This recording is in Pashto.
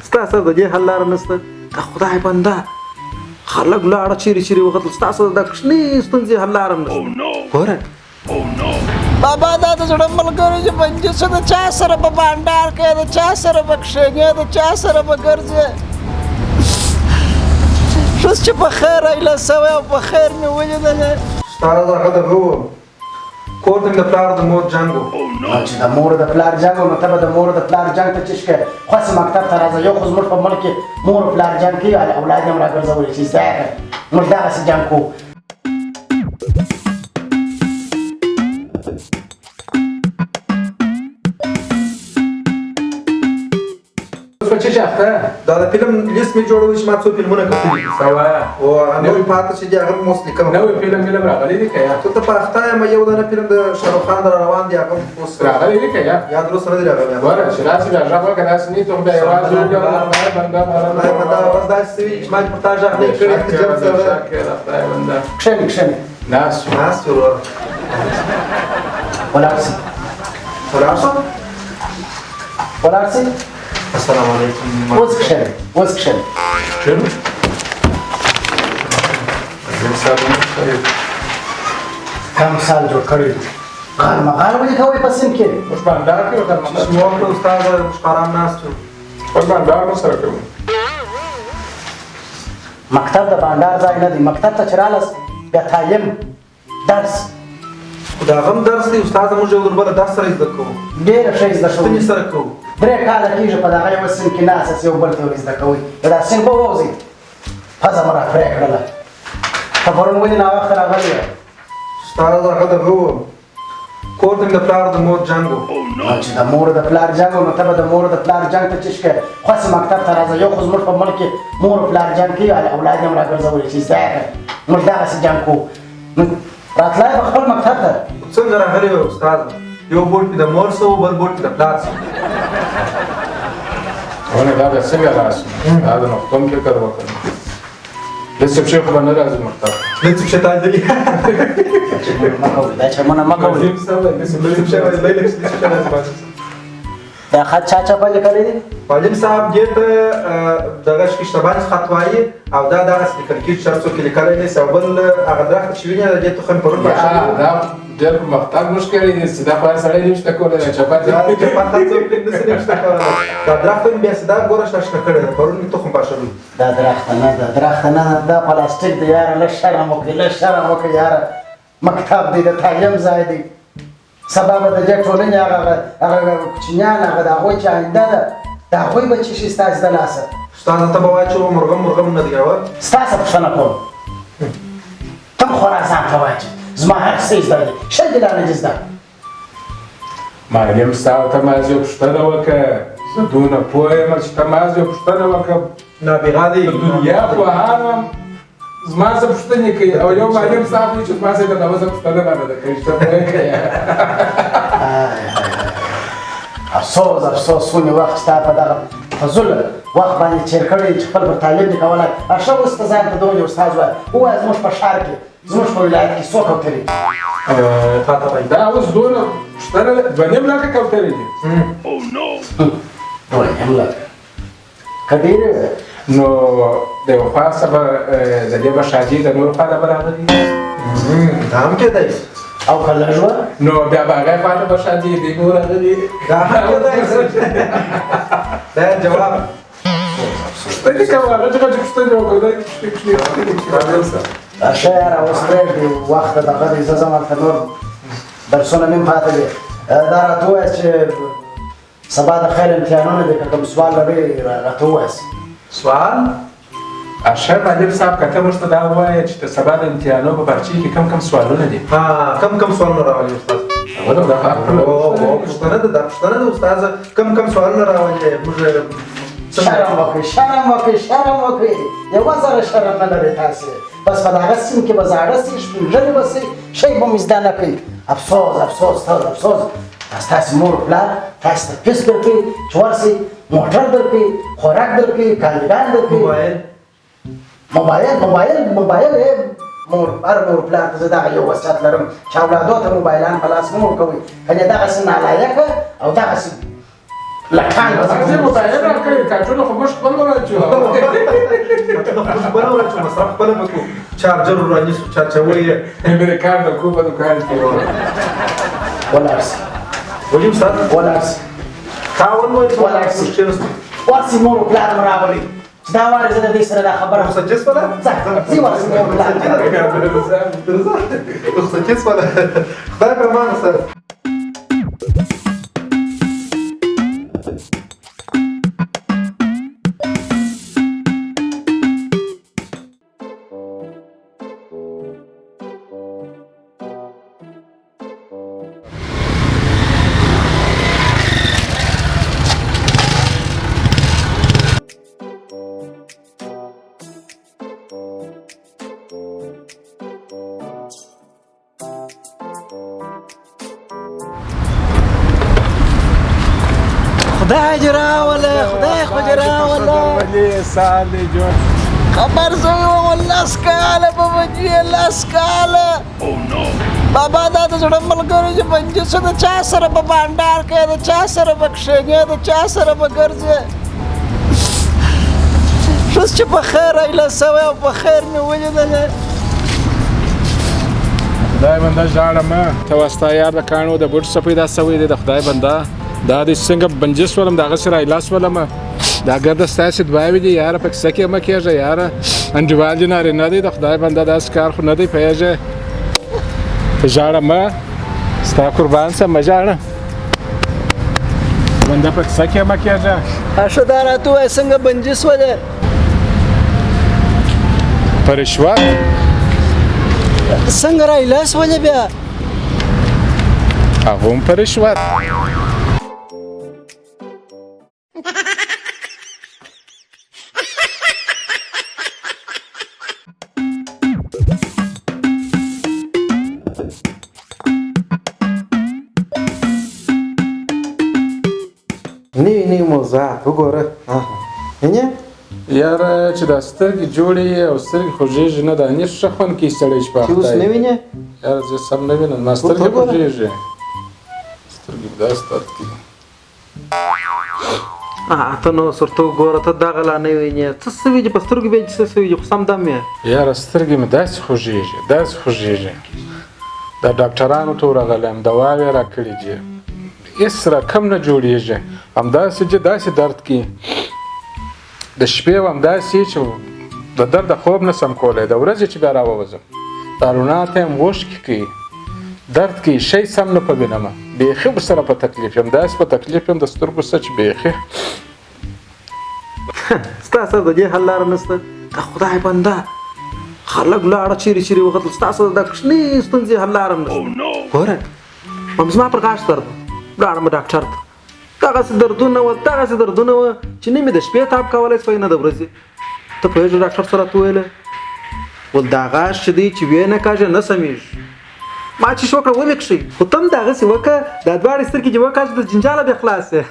ستا سره د دې حل لاره نشته. د خدای بنده خلک لاړه چیرې چیرې وختل، ستا سره د کوچنۍ ستونزې حل لاره هم نشته. ګوره بابا دا د زړه ملګری چې بندي څه د چا سره به بانډار کوې، د چا سره به کښېنې، د چا سره به ګرځې. اوس چې په خیر ایله سوی او په خیر مې ولیدلې. ستا هغه دغه و، کور ته مې د پلار د مور جنګ و. نو چې د مور د پلار جنګ و، نو ته به د مور د پلار جنګ ته چش کوې؟ خوسې مکتب ته راځه. یو خو زموږ په ملک کې مور و پلار جنګ کوي، اولاد یې هم راګرځولي چې زده یې کړه. موږ دغسې جنګ کوو. اوس په څه شي اخته؟ دا د فلم لیست مې جوړوي چې ما څو فلمونه کتلي دي. څه وایه؟ او نوی پاتې چې دي هغه مې اوس لیکم. نوی فلم فلم راغلی دی که یا؟ ته په اخته یم، یو دانه فلم د شاهرخ خان را روان دی، هغه اوس راغلی دی که یا؟ یا تر اوسه نه دی راغلی. ګوره چې راسي بیا غږ وکړه، داسې نه ته خو بیا یوازې وګوره. خدای بنده خدای بنده بس داسې څه وي چې ما دې پر تا غږ نه کړی. جم سره بنده کښېنئ کښېنئ. ناست یو. ناست یو وروره. ولاړ سئ. ولاړ شم؟ ولاړ سئ. السلام علیکم. اوس کښېنئ اوس کښېنئ. کښېنو. کم سال جوړ کړی دی. غالمغال ولې کوئ په صنف کې؟ موږ بانډار کوو. غالمغال چې مو وکړه استاد، موږ آرام ناست یو. خپل بانډار مو سره کوو. مکتب د بانډار ځای نه دی. مکتب ته چې رالس بیا تعلیم درس. خو د هغه هم درس دی استاد، موږ یو در بله درس سره زده کوو. ډېره ښه زده کوو. پوښتنې سره کوو. 3 کاله کېږي په دغه یوه صنف کې ناست یاست، یو بل ته ور زده کوئ. له دا صنف به ووځئ. پزه مو را پرې کړله. ته پرون ولې ناوخته راغلی وې؟ استاد هغه دغه و، کور ته مې د پلار د مور جنګ و. نو چې د مور د پلار جنګ و، نو ته به د مور د پلار جنګ ته چش کوې؟ خوسې مکتب ته راځه. یو خو زموږ په ملک کې مور و پلار جنګ کوي، اولاد یې هم راګرځولي چې زده یې کړه. موږ دغسې جنګ کوو. نو راتلای به خپل مکتب ته. څنګه راغلی وې استاد؟ یو بوټ مې د مور سه و، بل بوټ مې د پلار سه. ونه دا به څنګه راسو؟ دا د مختوم فکر وکړم. داسې پښې خو به نه راځي مکتب. لڅ پښې تا لیدلي؟ مه کوئ دا چمونه مه کوئ. لڅ پښې لڅ پښې راځي. دا خط چا چپه لیکلی دی؟ معلم صاحب دې ته دغه کشتبان خط وایي، او دا دغسې لیکل کېږي چې هر څوک یې لیکلی نه شي. او بل هغه درخته چې وینې د دې تخم پرون پاشلی دی. دا ډېر پرمختګ موږ کړی دی چې دا خو هر سړی نشته کولی. دا چپه دا چپه خط څوک نه شي نشته کولی. دا درخته مې بیا چې دا ګوره شنه کړې ده، پرون مې تخم پاشلی. دا درخته نه ده، درخته نه ده، دا پلاستیک دی یاره. لږ شرم وکړئ، لږ شرم وکړئ یاره. مکتب دی، د تعلیم ځای دی. سبا به د دې ټولنې هغه هغه کوچنیان، هغه د هغوی چې آینده ده، د هغوی به چې شي ستاسې د لاسه. استاد ته به وایې چې مرغم مرغم نه دی راوړ. ستا څه پوښتنه کوم؟ ته هم خورا ځان ته وایې چې زما هر څه زده دي، شل دې لا نه دي زده. معلم صاحب ته ما یو پوښتنه وکړه، زه دونه پوه یم چې ته ما یو پوښتنه وکړه. نابغه دی. د دنیا پوهان یم، زما څه پوښتنې کوي، او یو معلم صاحب دی چې زما څخه د هغه پوښتنه نه ده کړې. ته پوه کوې؟ افسوس افسوس، څونې وخت چې تا په دغه فضول وخت باندې تېر کړی چې خپل پر تعلیم دې کولای. ښه اوس ته ځان ته دونه استاد وایې. ووایه زموږ په ښار کې، زموږ په ولایت کې څو کوترې دي؟ دا اوس دونه پوښتنه ده، 2.5 لکه کوترې دي. 2.5 لکه که ډېرې وې؟ نو د یو خوا څخه به د دې به ښادي د نورو خوا ته به راغلي. دا هم کېدای شي. او که لږ وه؟ نو بیا به هغې خوا ته به ښادي دوی به راغلي. دا هم کېدای شي. دا جواب. پوښتنې کوه، هغه چې پوښتنې وکړه، دا کوچنۍ کوچنۍ پوښتنې. ښه یاره اوس پرېږدې، وخت دغه دی، زه ځم هلته نور درسونه مې هم پاتې دي. دا راته ووایه چې سبا د خیر امتحانونه دي، که کوم سوال لرئ راته ووایاست. سوال؟ ښه معلم صاحب، که ته موږ ته دا ووایې چې د سبا د امتحانو په پارچې کې کم کم سوالونه دي. ها، کم کم سوالونه راولي استاد؟ هغه نو دا پوښتنه ده، دا پوښتنه ده استاد، کم کم سوالونه راولي موږ. شرم وکړئ، شرم وکړئ، شرم وکړئ، یوه ذره شرم نه لرئ تاسې. بس په دغه سیند کې به زاړه سئ، سپین به سئ، شی به مو زده نه کړئ. افسوس افسوس افسوس. ستاسې مور پلار تاسې ته فیس درکوي چې ورسئ، موټر درکوي، خوراک درکوي، کالیګان درکوي، موبایل موبایل موبایل موبایل. مور هر مور پلار ته زه دغه یو وصیت لرم چې اولادو ته موبایلان په لاس مه ورکوئ، کنې دغسې نالایقه او دغسې لټان به زه موبایل راکړی. کاټونه خو موږ خپل وراچو. کاټونه خو موږ خپله وراچو، مصرف خپله به کوو، چارجر ورانیسو، چارجوی یې. امریکان د کومه دوکان کې ولاړ سي. ولي استاد؟ ولاړ سي. تا ونه ویل چې ولاړ سي. ورسي مور و پلار مو راولئ چې دا وارې زه د دې سره دا خبره رخصتي سوله؟ ځه ځي ورسي مور و پلار. رخصتي سوله. خدای په امان استاد. خدای دې راوله، خدای خو دې راوله. خبر سوی وم لس کاله به بچوې، لس کاله. بابا دا د زړه ملګری چې بندي سو، د چا سره به بانډار کوې، د چا سره به کښېنې، د چا سره به ګرځې. اوس چې په خیر ایله سوی او په خیر مې ولیدلې. خدای بنده ژاړه مه، ته وا ستا یار د کاڼو د بوټ څخه پیدا سوی دی. د خدای بنده دا دې څنګه بنجي سولم، د هغه سره ایله سولم. دا ګرده ستاسې دعاوې دي یاره، په کیسه کې مه کېږه یاره. انډیوال دې نارینه دی، د خدای بنده داسې کار خو نه دی پوهېږې. ته ژاړه مه، ستا قربان سم، مه ژاړه بنده، په کیسه کې مه کېږه. ښه دا راته ووایه څنګه بندي سولې؟ په رشوت. څنګه را ایله سولې بیا؟ هغه هم په رشوت. نوي نوي موضوعات وګوره. وینې یاره چې دا سترګې جوړې یې او سترګې خوږېږي نه، دا نیش ښه خوند کوي سړی چې په چې اوس اخته نه یې. وینې؟ یاره زه سم نه وینم، ما سترګې وګوره. خوږېږي، سترګې مې داسې درد کوي. ته نو ورته وګوره، ته دغه لا نه وینې څه سوي دي په سترګو، بیا چې څه سوي دي خو سم دم یې. یاره سترګې مې داسې خوږېږي، داسې خوږېږي. دا ډاکټرانو ته ورغلی یم، دواوې راکړي دي، هېڅ رقم نه جوړېږي. همداسې چې داسې درد کوي د شپې، همداسې چې د درد خوب نه سم کولی. د ورځې چې بیا راووځم دا رڼا ته یم اوښکې کوي، درد کوي، شی سم نه په وینم، بیخي ورسره په تکلیف یم، داسې په تکلیف یم د سترګو څه چې بیخي. ستا سره د دې حل لاره نشته. د خدای بنده خلک لاړه چیرې چیرې وختل، ستا سره د کوچنۍ ستونزې حل لاره هم نشته. ګوره هم زما پر غاښ درد، لاړم ډاکټر ته، دغسې دردونه وه، دغسې دردونه وه چې نه مې د شپې تاب کولی سوی نه د ورځې. ته پوهېږې ډاکټر څه راته وویله؟ ول دا غاښ چې دی چې ویې نه کاږې نه سمېږي. ما چې وکړه ومې کښئ، خو ته هم دغسې وکړه، دا دواړې سترګې دې وکاږه د جنجاله بیا خلاص شې.